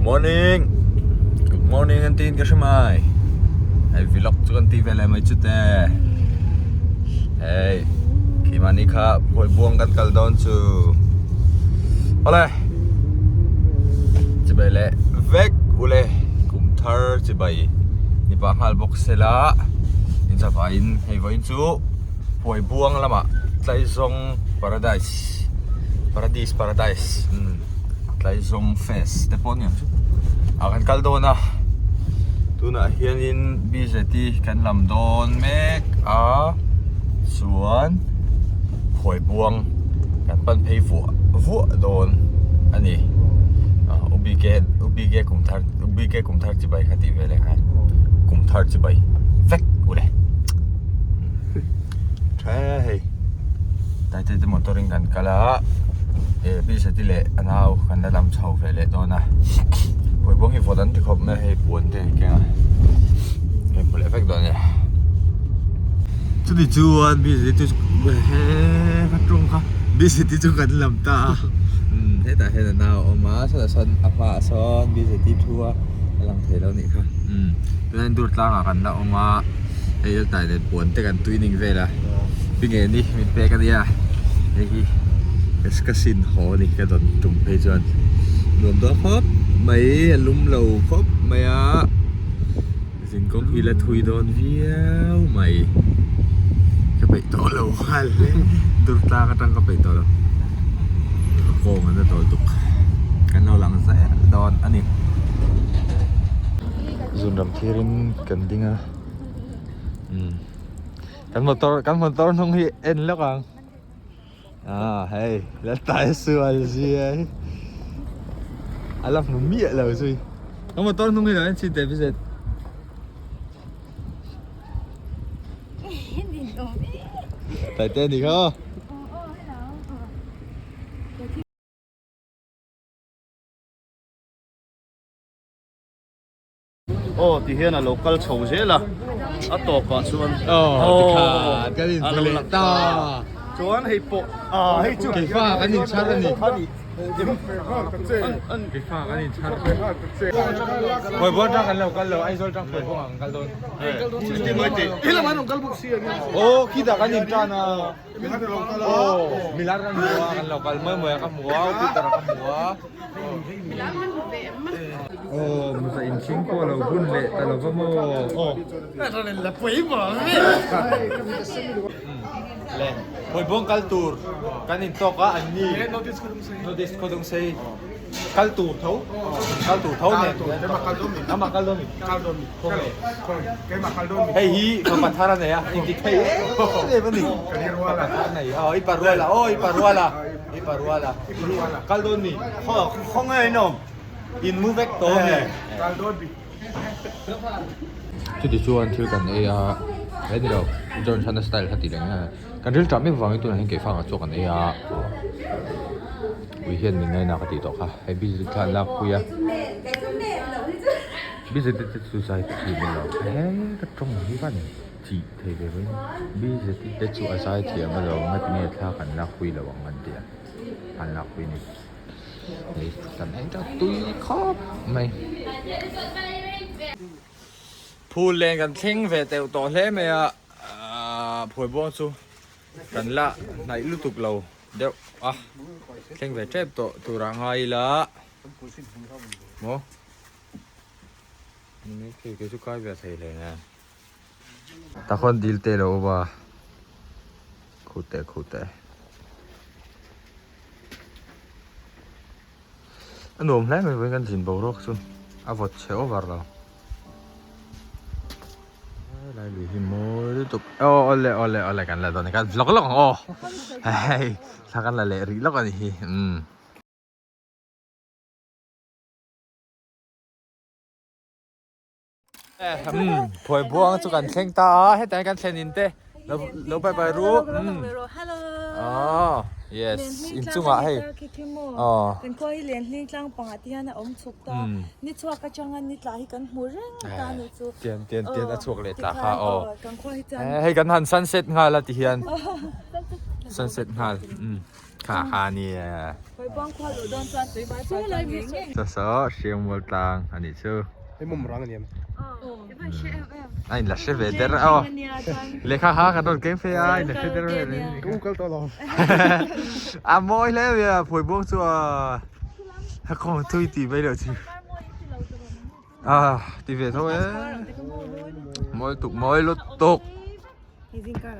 Good morning Good morning an tiin ka hre mai hei vlog chu kan tih ve leh mai chu te hei keimahni kha phuaibuang kan kal dawn chu awle chibai leh vek ule kum thar chibai ni pah nghal bawk sela in chavain hei vawiin chu phuaibuang lamah tlaizawng paradise paradise paradise umm. Tlaizawng fest te pawh a ni ang chu ah kan kal dawn a tunah hianin bjt kan lam dawn mek a chuan khawibuang kan pan phei vuah vuah dawn a ni ah u bk u bk kum thar u bk kum thar chibai kha tih ve leh nghal kum thar chibai vek ule tha hei. Taite te motor in kan kal a eh bsati leh a nau kan la lam chho ve leh dawn a pawibawng hi vawt an ti khawp mai a hei puan te an keng a hei hmu leh vek dawn nia chuti chuan bsati chu he ka tawng kha bsati chu kan lam ta a umm hetah hian a nau a awm a sawtah sawn a hmaah sawn bsati thu a a lang thei lo anih kha umm tunah hian dur tlangah kan la awm a hei heltah hian puan te kan tui ning vel a. Pi nge ni min pek a nia hei hi ka sin haw a ni ka dawn tum phei chuan nuam dawn khawp mai a lum lo khawp mai a zin kawng hi la thui dawn viau mai ka peih tawh lo nghal hle dur tlang atang ka peih tawh lo ka kawng an la tawl tuk kan lo lang zel dawn a ni zunram thirin kan ding a umm. Kan motor kan motor hnung hi en lawk ang ah hei la tai sual zia hi a la hmu miah lo zui kan motor hnung hi lo en chhin teh bizet tai te ni kha Aw ti hian a lo kal chho zel a, a tawpah chuan aw tikhan kan in hmu leh ta chuan hei pawh ah hei chu keifa kan in chhar a ni keifa kan in chhar Phuaibuang tang kan lo kal lo Aizawl tang Phuaibuang ah kan kal dawn aw khitah kan in tan a aw milar kan hmu a kan lo kal mawi mawi a ka hmu a Peter a ka hmu a. Aw muza inchhing pawh a lo bun leh ta lo va maw aw. Le Phuaibuang kal tur kan in tawk a an ni notice khaw dung sei kal tur tho kal tur tho nen ama kal dawn mi hei hi fapa thar a nei a inti thei em em a ni fapa thar a nei aw i paruala aw i paruala. I paruala kal dawn mi khaw nge in awm in mu vek tawh mi kal dawn mi chuti chuan thil kan ei a he ni lo John Chana style kha tih leh nge kan ril tah mek vangin tunah hian keifang ah chaw kan ei a ui hian min ngaina ka tih tawh kha hei busy thla an lak pui a busy te chu zai thin lo he ka tawng hi van. Tih thei ve mai BZT te chu a zai thiam a lo ngati nge thla kan lak pui lo ang an ti a an lak pui ni hei kan en teuh tui khawp mai phul len kan thleng ve teuh tawh hle mai a ahh phuaibuang chu kan la hnaih lutuk lo deuh a thleng ve tep tawh turah ngai ila maw kei chu kai ve thei hle nen. Tah khuan dil te lo awm a khute khute a nuam hle mai vawiin kan zin boruak chu a vawt chhe over lo helai lui hi mawi lutuk aw awle awle awle kan la dawn a ni kan vlog lawk ang aw hei thla kan la leh rih lawk a ni hi umm. Phuai buang chu kan thleng ta a hetah hian kan thlen in te lo lo bye bye ru ah yes inchungah hei aw kan khua hi len hling tlang pangah te hian a awm chhuk ta ni chhuak atanga ni tla hi kan hmu reng ta ni chu tian tian tian a chhuak leh tla kha aw kan khua hi chuan hei kan han sunset nghal a ti hian. Sunset nghal umm kha kha ania. Phuaibuang khua luh dawn chuan tui vai fai tlang ngei ngei. Saw saw Hriangmual tlang a nih chu. Hei mum rang a ni em? A in la hre ve der a aw. Lehkha kha kan rawn keng phei a in la hre der ve mai Ka u kal tawh lo. A mawi hle mai a Phuaibuang chu a a kawng thui tih mai loh chu. Ah ti ve tho e. Mawi tuk mawi lut tuk.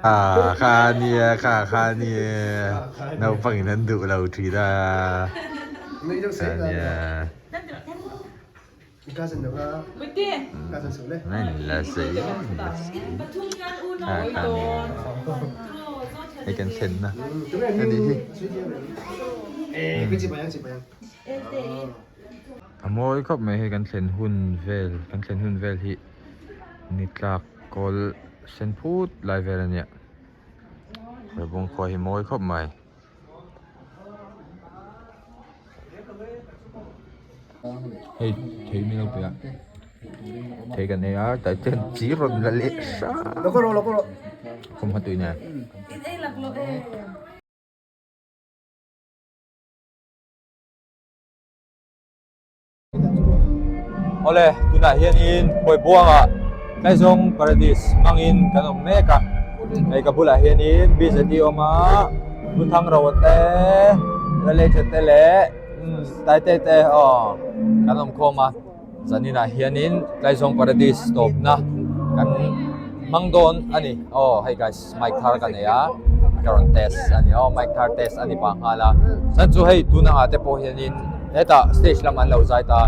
Ah kha ania kha kha ania naupang in an duh lo thin a. Ania. Kha kha ania. Hei kan thlen na anih hi. A mawi khawp mai hei kan thlen hun vel kan thlen hun vel hi ni tlak kawl sen phut lai vel a nia Rebawng khua hi mawi khawp mai. Hei thei min lo pe a thei kan ei a tah chuan chi rawn la leh hram khawm hma tui nen. Awle tunah hianin Phuaibuangah Tlaizawng Paradise hmangin kan awm mek a, hei ka bulah hianin BJT awm a, Pu Thangro te, Lalecha te leh Taite te aw kan awm khawm a, zaninah hianin Tlaizawng Paradise tawpna kan hmang dawn a ni aw hei guys mic thar ka nei a ka rawn test a ni aw mic thar test a ni pah nghal a chuan chu hei tuna ah te pawh hianin hetah stage lam an lo zai ta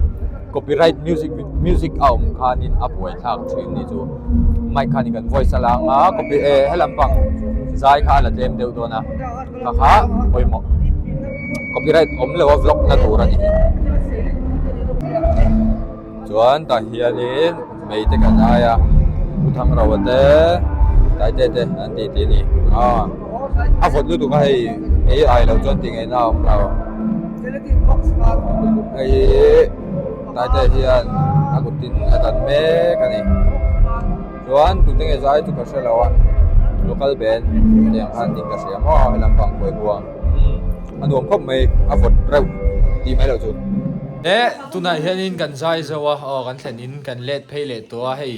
copyright music music a awm khanin a buai thlak thin ni chu mic khanin kan voice a lang a copy eh helam pang zai kha a la tlem deuh dawn a kha kha pawimawh copyright awm lo a vlog na tur a ni chuan tah hianin mei te kan ai a pu Thangrova te Taite te an tih tih a ni aw a vawt lutuk a hei mei ai loh chuan tih ngaihna a awm lo hei hi Taite hian a kut in a dan mek a ni chuan tute nge zai chu ka hre lo a local band te ang khan ding ka hria maw he lampang khawi buang a nuam khawp mai a vawt reuh tih mai loh chu. Eh tunah hianin kan zai zo a aw kan thlen in kan let phei leh tawh a hei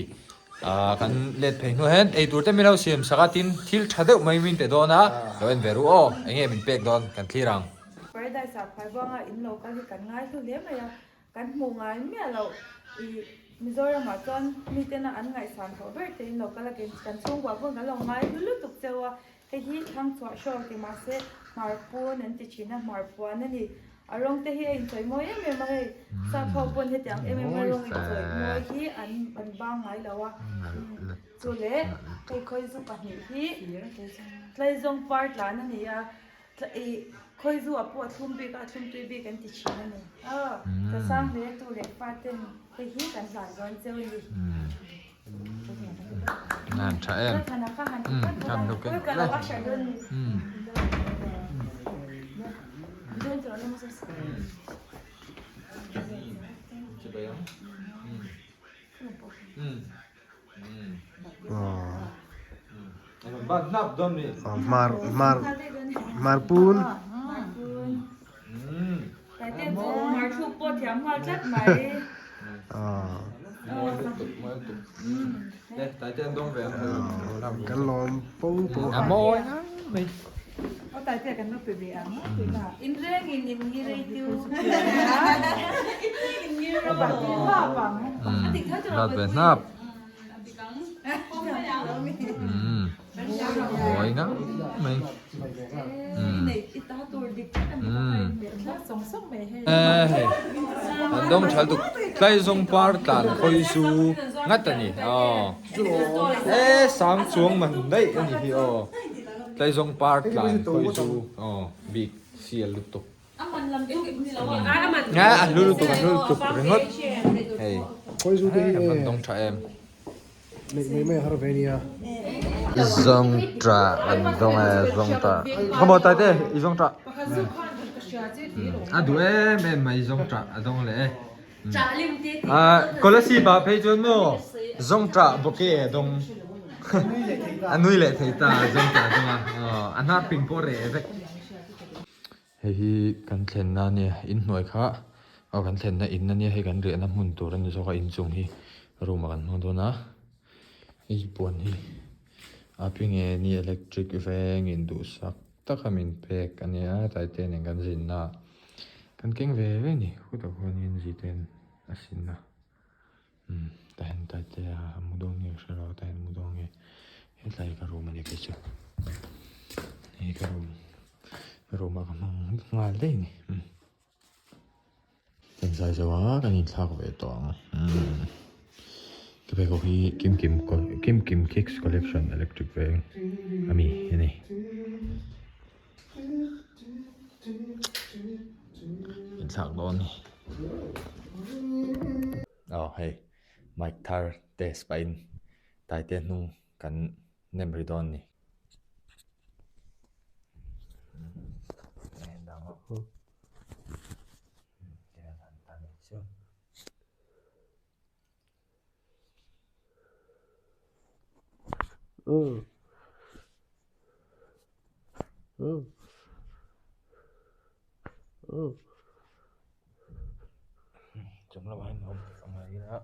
ah kan let phei hnuah hian eitur te min lo siam sak a tin thil tha deuh mai min pe dawn a lo en ve ru aw eng nge min pek dawn kan thlir ang. Paradise ah Phuaibuanga in lo kal hi kan ngai hlu hle mai a kan hmuh ngai miah loh i Mizoram ah chuan mitena an ngaihsan tawh ber te in lo kal a kan chhungkua pawn kan lo ngai hlu lutuk cheu a Hei hi thangchhuah hrawk ti mahse hmarpun an ti thin a, hmarpuan a ni. A rawng te hi a inchawih mawi em em a hei, sap ho pawn hetiang em em a rawng inchawih mawi hi an an bang ngai lo a. Chu leh hei khawizu pahnih hi tlaizawng par tlan a ni a, ih khawizu ah pawh a thlum bik a, a thlum tui bik an ti thin a ni. Aw, ka sang hle tu leh fa ten hei hi kan hlan dawn cheu a ni. Nan tha em. Tham lo ken. Mar mar marpun. Kan lawm po po a. Lat ve hnap. Mawi ngang mai. Hei an dawng thal tuk tlaizawng par tlan khawi chu ngat a ni aw e sang chuang man daih a ni hi aw tlaizawng par tlan khawi chu aw bik sial lutuk a hlu lutuk a hlu lutuk ringawt hei an dawng tha em. I zawng tah an zawng e zawng tah come on Taite i zawng tah a duh em em mai zawng tah a zawng leh e ah Kolasib ah phei chuan maw zawng tah bouquet a dawng. A nui leh thei ta zawng ta zawng a. A hnar ping pawh reh vek. Hei hi kan thlenna a nia, inhnuai kha aw kan thlenna in a nia, hei kan riahna hmun tur a ni zawk a, inchung hi room ah kan hmang dawn a, hei puan hi a pi nge ni electric vengin duhsak taka min pek a nia, Taite nen kan zinna ah kan keng ve ve a ni, khutah khuanin ziten a sin a. Umm tah hian Taite a mu dawn nge ka hre lo tah hian a mu dawn nge hetlai hi ka room a ni kei chu hei ka room room ah ka hmang nghal daih a ni umm kan zai zo a kan inthlak ve tawh ang umm ka pheikhawk hi kim kim kim kim kicks collection electric veng a mi a ni. Inthlak dawn ni. Aw hei mic thar test pahin taite hnung kan nem ri dawn ni. Chung lamah hian awm a ngai a.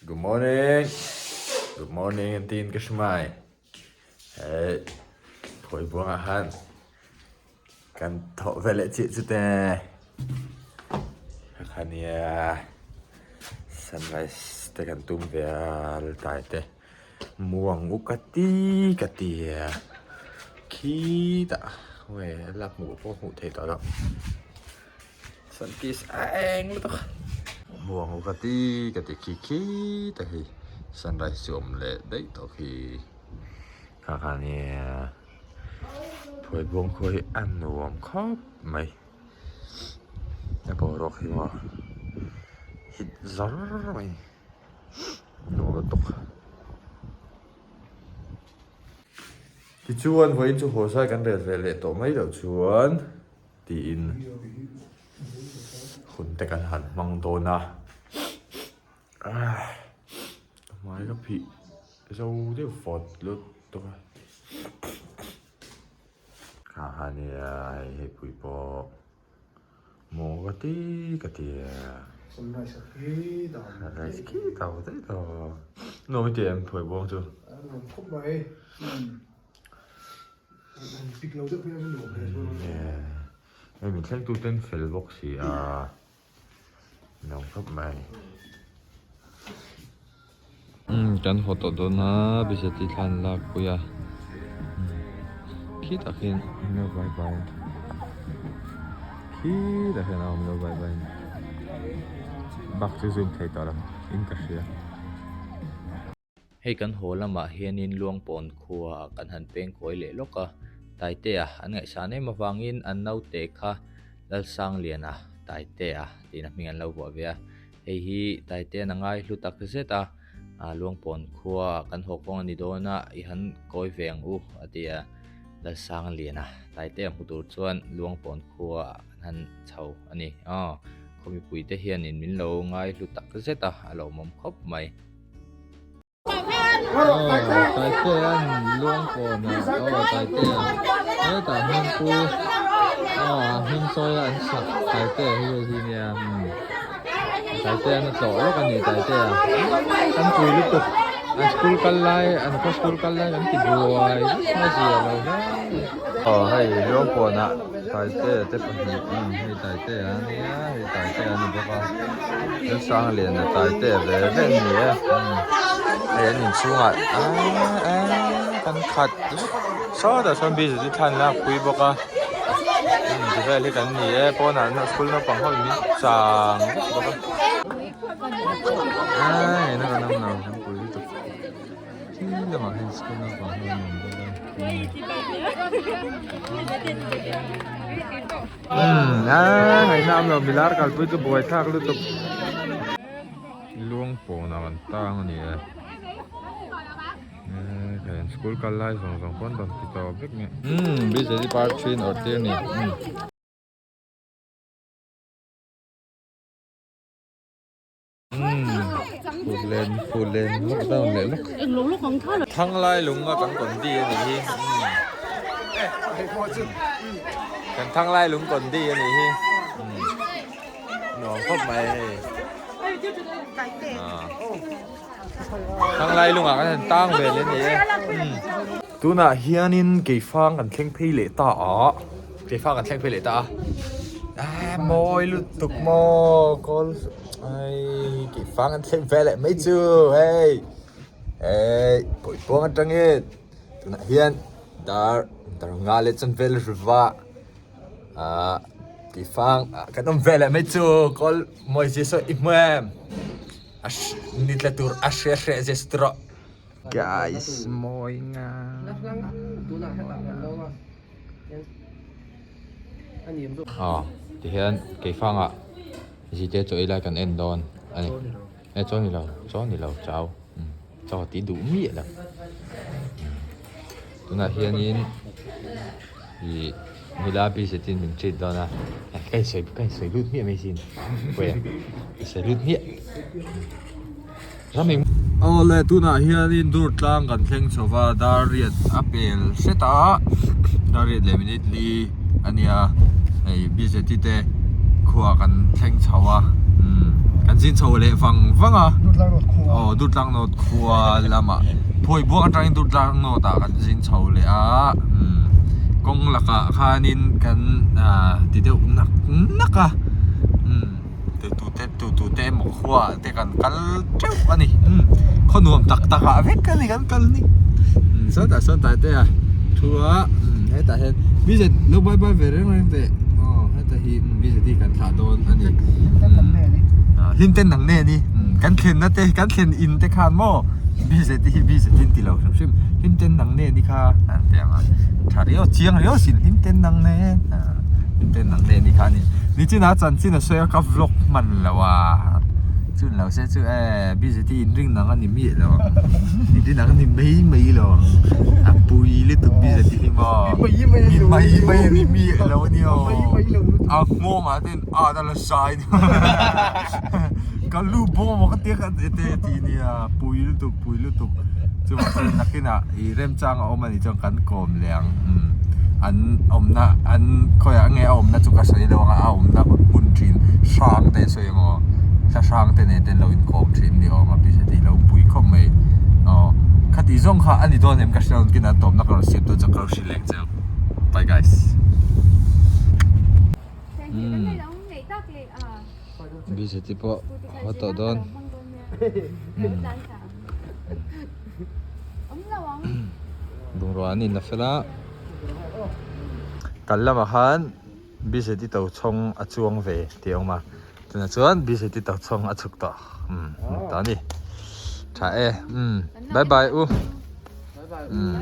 Good morning. Good morning an tiin ka hre mai. Hei phawi buangah khan kan thawh ve leh chiah chu te. Kha kha nia sunrise te kan tum ve a tlai te muang u ka ti ka ti a khitah khawnge la hmuh pawh hmuh theih tawh loh. Sunkiss a eng lutuk a. Muang u ka ti ka ti khi khi ta hi sunrise chu awm leh daih tawh khi kha kha nia phuai buang khua hi a nuam khawp mai a boruak hi maw hit zar mai nuam lutuk. Tichuan vawiin chu haw zai kan rel ve leh tawh mai loh chuan. Tiin hun te kan han hmang dawn a ka hmai ka phih zo deuh fawt lut tawk a kha kha nia hei hei pui pawh maw ka ti ka ti a sunrise khi tawh sunrise khi tawh daih tawh nuam i ti em phuai buang chu nuam khawp mai. Hei min thleng tu ten fel bawk si a nuam khawp mai umm kan haw tawh dawn a bizeti thla an lak pui a khitah khian an lo vai vai a khitah khian a awm lo vai vai a bak chu zoom thei tawh lo in ka hria. Hei kan haw lamah hianin Luangpawn khuaah kan han peng kawi leh lawk a, Taitea an ngaihsan em avangin an naute kha Lalsangliana Taitea tiin a hming an lo vuah ve a. Hei hi Taitea'n a ngai hlu tak zet a, Luangpawn khuaah kan haw kawng a ni dawn a, i han kawi ve ang u a ti a. Lalsangliana Taitea hmu tur chuan Luangpawn khuaah kan han chho a ni. Aw, khaw mipuite hianin min lo ngai hlu tak zet a, a lawmawm khawp mai. Taitea'n Luangpawn ah aw Taitea hetah hian pu aw a hming chawi a an sak Taitea hi hei hi nia umm Taitea'n a tlawh lawk a ni Taitea kan pui lutuk an school kal lai an khaw school kal lai kan ti buai vek mai zia lo hle aw hei Luangpawn ah Taitea te pahnih umm hei Taitea a nia hei Taitea a ni bawk a. Lalsangliana Taitea ve ve an ni e hei an inchhungah aaa kan khat sawtah sawn busy thla an lakpui bawk a ti vel hi kan ni e pawnah school naupang ho in min chang vek bawk a aaa eng kan awm lo kan pui lutuk khi lamah hian school naupang ho an awm bawk a. Umm aa ngaihna awm lo milar kalpui chu buai thlak lutuk luang pawnah kan tang a ni e hei an school kal lai zawng zawng pawn rawn ti tawh vek mai umm bcj par thin awrh tir a ni umm. Thanglai lung a kan kondi a nih hi kan thanglai lung kondi a nih hi nuam khawp mai hei thanglai lungah kan han tang ve leh a ni e tunah hianin keifang kan thleng phei leh ta a keifang kan thleng phei leh ta a ah mawi lutuk maw kawl ai keifang kan thleng ve leh mai chu hei. Eii pawihpuang atangin tunah hian dar dar nga leh chuan vel riva ahh tihfang ah kan awm ve leh mai chu kawl mawi zia saw i hmu em a ni tla tur a hria hreh zia saw tawh guys mawi nga aw tihian keifangah zite chaw ei lai kan en dawn a ni. E chaw ni lo chaw ni lo chau chaw tih duh miah lo tunah hianin ih nula busy tin min treat dawn a ka insawi ka insawi lut miah mai sin pawi a sawi lut miah raming awle tunah hianin dur tlang kan thleng chho va dar riat a pel hret a dar riat leh minute li a nia hei busy te khua kan thleng chho a kan zin chho leh vang vang a aw Durtlang North khua lamah phawi buang atangin Durtlang North ah kan zin chho leh a kawng lakah khanin kan ah ti deuh nak nak a tu te tu tu te emaw khua ah te kan kal teuh a ni khaw nuam tak tak ah vek a ni kan kal ni sawtah sawn tlai te a thu a hetah hian bz lo bye bye ve reng reng teh aw heta hi bz hi kan thlah dawn a ni hlim ten nang nen i kan thlen na te kan thlen in te khan maw bz hi bz in ti lo hrim hrim hlim ten nang nen i kha an ti ang a tha riau chiang riau sin hlim ten nang nen hlim ten nang nen i kha a ni nichin a chanchin a sawi a ka vlog hman lo a chun lo se chu e bz hi in ring nang a ni miah lo ang in ring nang a ni mai mai lo ang a pui lutuk bz hi maw mi mai mai a ni miah lo a ni aw a nghawng ah ten a ta la zai ka lu bawm a ka tia ka te ti nia pui lutuk pui lutuk chuvang chuan nakinah ih remchang a awm a nih chuan kan kawm leh ang an awmna an khawiah nge a awmna chu ka sawi lo ang a a awmna hmun thin hrang te sawi ang aw thla hrang te nen te an lo inkawm thin ni awm a bise tih lo pui khawp mai aw khati zawng kha a ni dawn em ka hre lo kina tawpna ka rawn siam dawn chuan ka lo hrilh leh ang che bye guys. Bise te pawh haw tawh dawn. Bungrua an inla fel a kal lamah khan bcd to chhawng a chuang ve tih a awm a tunah chuan bcd to chhawng a chhuk tawh umm ta a ni tha e umm bye bye u umm.